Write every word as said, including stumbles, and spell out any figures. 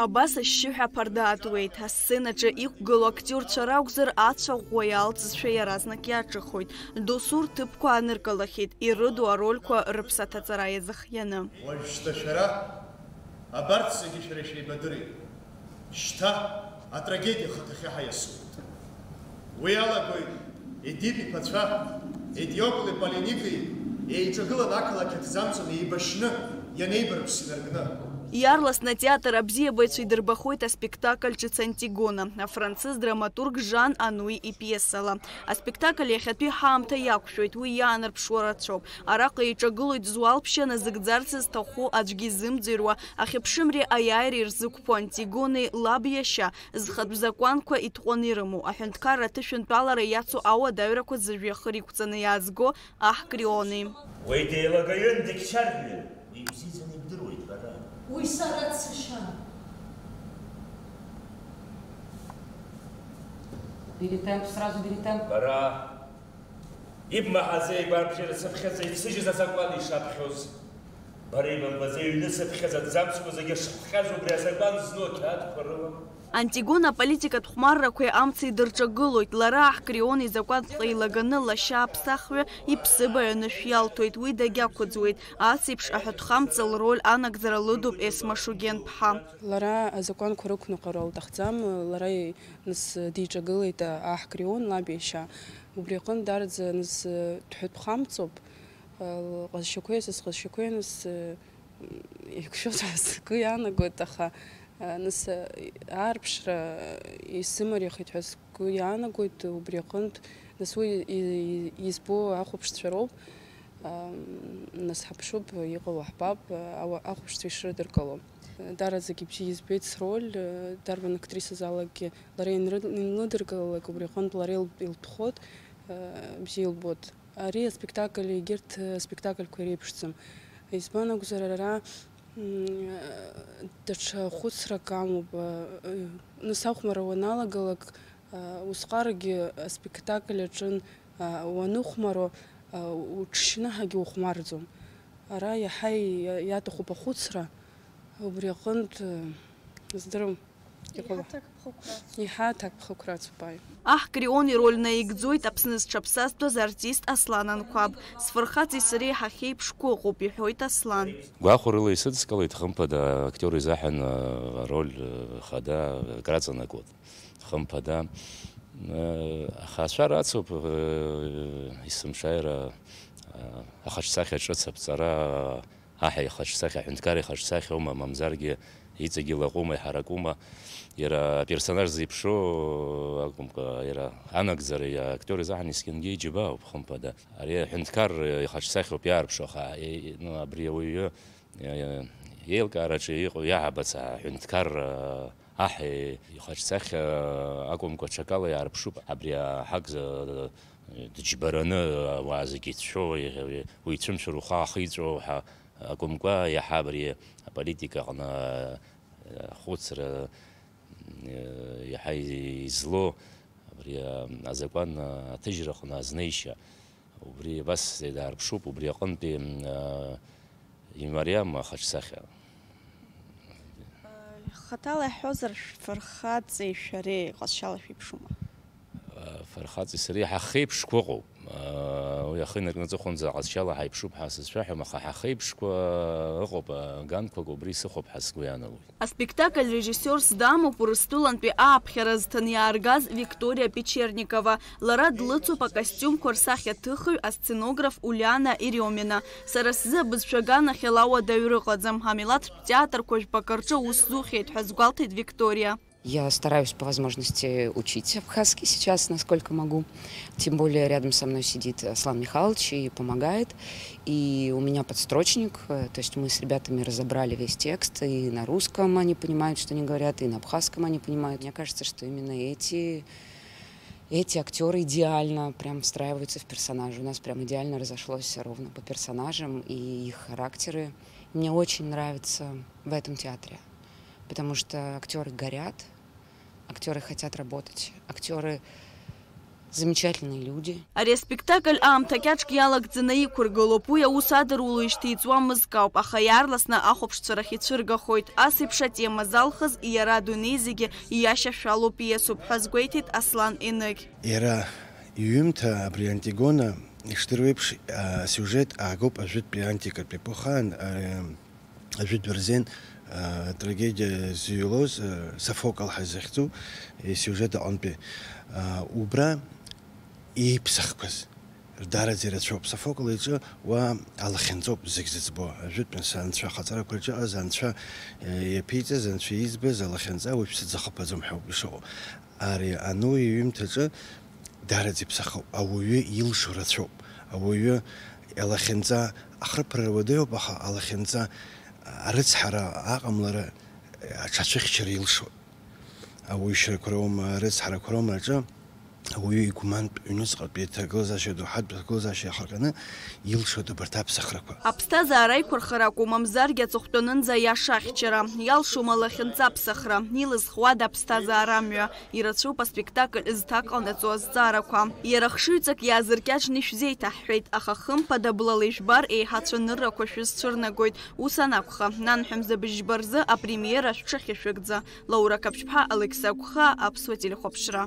Абас ашьшьыҳәа аԥарда аатуеит. Асценаҿы иқәгылоу актиорцәа ракәзар, ацәа ӷәӷәа иалҵызшәа иаразнак иаҿыхоит. Досу рҭыԥқәа ааныркылахьеит, ирыду арольқәа рыԥсаҭаҵара иазыхианы. Уажәшьҭа шәара абарҭ зегьы шәара шәеибадырит. Шьҭа атрагедиа ахаҭахьы ҳаиасуеит. Уи алагоит Едип иԥацәа Етиокли Полиники еиҿагыланы ақалақь аҭӡамцан еибашьны, ианеибарԥс инаркны. Иаарласны атеатр абзиабаҩцәа идырбахоит аспектакль ҿыц Антигона, афранцыз драматург Жан Ануи ипиесала. Аспектакль иахьатәи ҳаамҭа иақәшәоит, уи иаанарԥшуа рацәоуп. Араҟа еиҿагылоит зуалԥшьа назыгӡарц зҭаху аӡәгьы изымӡырҩуа, ахьыԥшымреи аиааиреи рзықәԥо Антигонеи лаб иашьа, зхатә закәанқәа итҟәаны ирымоу, аҳәынҭқарра аҭышәынтәалара иацу ауадаҩрақәа зыжәҩахыр иқәҵаны иаазго аҳ Криони. Уи деилагаҩын, дегьчарҩын. Уи ибзиаӡаны ибдыруеит, бара. Уи сара дсашьан. Бери темп, сразу бери темп. Бара. Ибмаҳаӡеи агәарбжьара цыԥхьаӡа ицыжьыз азакәан ишаԥхьоз? Бара ибымбаӡеи ҩны цыԥхьаӡа аҭӡамцқәа зегьы шхҟьаз убри азакәан зну ақьаадқәа рыла? Антигона аполитикатә хәмаррақәеи амцеи дырҿагылоит. Лара аҳ Криони изакәанҵәҟьа еилаганы лашьа аԥсахҩы иԥсыбаҩ анышә иалҭоит, уи дагьақәыӡуеит. Ас еиԥш аҳәатәхамҵ лроль анагӡара лыдуп Есма Шугенԥҳа. Лара азакәанқәа рықәныҟәара лҭахӡам, лара, нас, диҿагылеит аҳ Крион, лаб иашьа. Убри аҟынтә даараӡа, нас, дҳәатәхамҵоуп, лҟазшьақәеи са сҟазшьақәеи, нас, еиқәшәоит ҳәа сгәы иаанагоит, аха, нас, аарԥшра исзымариахеит ҳәа сгәы иаанагоит, убри аҟынтә, нас, уи и-, и-, избо ахәаԥшцәа роуп. Нас ҳаԥшуп, иҟало ҳбап, ауа-, ахәаԥшцәа ишрыдыркыло. Даараӡагьы бзиа избеит сроль, дарбан актрисазаалакгьы лара инры-, инлыдыркылалак, убри аҟынтә лара ил-, илтәхоит, бзиа илбоит. Ари аспектакль егьырҭ аспектакльқәа иреиԥшӡам. Избан акәзар, ара, м, даҽа хәыцрак амоуп. Нас ахәмарра уаналагалак, усҟарагьы аспектакль аҿын, уаныхәмаро, уҽшьны ҳагьухәмарӡом. Ара иаҳа иа-, иаҭахуп ахәыцра, убри аҟынтә, здырам, иҟало. Иаҳа аҭакԥхықәра ацуп. Иаҳа аҭакԥхықәра ацуп, аи. Аҳ Крион ироль наигӡоит Аԥсны зҽаԥсазтәыз артист Аслан Анқәаб. Сфырхаҵеи сареи ҳахьеиԥшқәо ыҟоуп, иҳәоит Аслан. Гәахәарыла исыдскылеит, хымԥада, актиор изаҳәан, а, ароль, а, хада акраҵанакуеит. Хымԥада. Э, аха ашәара ацуп, э, есымшаира, э, ахаҿсахьа ҿыц аԥҵара, аҳ ихаҿсахьа, аҳәынҭқар ихаҿсахьоума, мамзаргьы иҵегьы илаҟәума, иҳаракума, иара аперсонаж зеиԥшу акәымкәа, иара анагӡара, иа-, актиор изаҳан есқьынгьы иџьабаауп, хымԥада. Ари аҳәынҭқар ихаҿсахьоуп иаарԥшу, аха, е-, ну, абри ауаҩы Иа-, иа-, иеилкаараҿы иҟоу иаҳабац аҳәынҭқарра аҳ ихаҿсахьа акәымкәа, ҽакала иаарԥшуп. Абри аҳак, э, дыџьбараны ауаа зегьы ицәшәо, уи ицәымшәыр ухы аахиҵәо ҳәа акәымкәа, иаҳа абри аполитика аҟны ахәыцра, э, иаҳа излоу абри азакәан аҭыжьраҟны азнеишьа. Убри абас даарԥшуп, убри аҟынтәи, а, имариам ахаҿсахьа. Хаҭала иаҳҳәозар, шәфырхаҵеи шәареи ҟазшьала шәеиԥшума? А, фырхаҵеи сареи ҳахеиԥшқәа ыҟоуп. А, уи ахы инаркны аҵыхәанӡа ҟазшьала ҳаиԥшуп ҳәа сызшәаҳәом, аха ҳахеиԥшқәа ыҟоуп, а, ганқәак убри сыхәоуп ҳәа сгәы иаанагоит. Аспектакль режиссиорс дамоуп Урыстәылантәи ааԥхьара азҭан иааргаз Викториа Печерникова. Лара длыцуп акостиумқәа рсахьаҭыхҩы, асценограф Улиана Еремина. Сара сзы абызшәа аганахьала ауадаҩра ыҟаӡам. Амилаҭтә театрқәа жәпакы рҿы аус зухьеит ҳәа азгәалҭеит Викториа. Я стараюсь по возможности учить абхазский сейчас, насколько могу. Тем более рядом со мной сидит Аслан Михайлович и помогает. И у меня подстрочник, э, то есть мы с ребятами разобрали весь текст, и на русском они понимают, что они говорят, и на абхазском они понимают. Мне кажется, что именно эти, эти актёры идеально прям встраиваются в персонажа. У нас прям идеально разошлось ровно по персонажам и их характеры. Мне очень нравится в этом театре, потому что актёры горят, актёры хотят работать, актёры Замечательные люди. Ари аспектакль аамҭа кьаҿк иалагӡаны иқәыргылоуп. Уи аус адыруалоижьҭеи иҵуамызк ауп, аха иаарласны ахәаԥшцәа рахь ицәыргахоит. Ас еиԥш атема залхыз иара адунеи зегьы ииашьашәалоуп ииасуп ҳәа азгәеиҭеит Аслан Еныгь. Иара иҩымҭа абри Антигона ишдыруеиԥш, асиужет аагоуп ажәытәтәи антикатә епохаан, ажәытә рзен трагедиа зыҩлоз Софокл ҳәа захьӡу исиужет аҟынтәи. Убра ииԥсахқәаз рдаараӡа ирацәоуп. Софокл иҿы уа алахьынҵоуп зегь зыӡбо. Ажәытәанцәа анцәа ахаҵарақәа рҿы ыҟаз, анцәа иаԥиҵаз, анцәа избаз алахьынҵа уаҩԥсы дзахыԥаӡом ҳәа ауп ишыҟоу. Ари ану иҩымҭаҿы даараӡа иԥсахуп. Ауаҩы илшо рацәоуп. Ауаҩы алахьынҵа ахрыԥарара уадаҩуп, аха алахьынҵа арыцҳара аҟамлара аҽацәыхьчара илшоит. Ауаҩшьрақәа роума, арыцҳарақәа роума аҿы ауаҩы игәмантә ҩнуҵҟатәи аҭагылазаашьа доуҳатә ҭагылазаашьа иахырҟьаны илшоит абарҭ аԥсахрақәа. Аԥсҭазаара аиқәырхара акәу, мамзаргьы аҵыхәтәанынӡа аиаша ахьчара. Иалшома лахьынҵа аԥсахра, илызхуада аԥсҭазаара амҩа? Ирацәоуп аспектакль зҭак ҟанаҵо азҵаарақәа. Иара хшыҩҵак иаазыркьаҿны ишәзеиҭаҳҳәеит, аха хымԥада блала ижәбар еиҳа цәаныррақәа шәызцәырнагоит. Ус анакәха, нанҳәа мза быжьба рзы апремиера шәҽахьышәыгӡа. Лаура Қаԥшьԥҳа, Алықьса Агәхаа, Аԥсуа телехәаԥшра.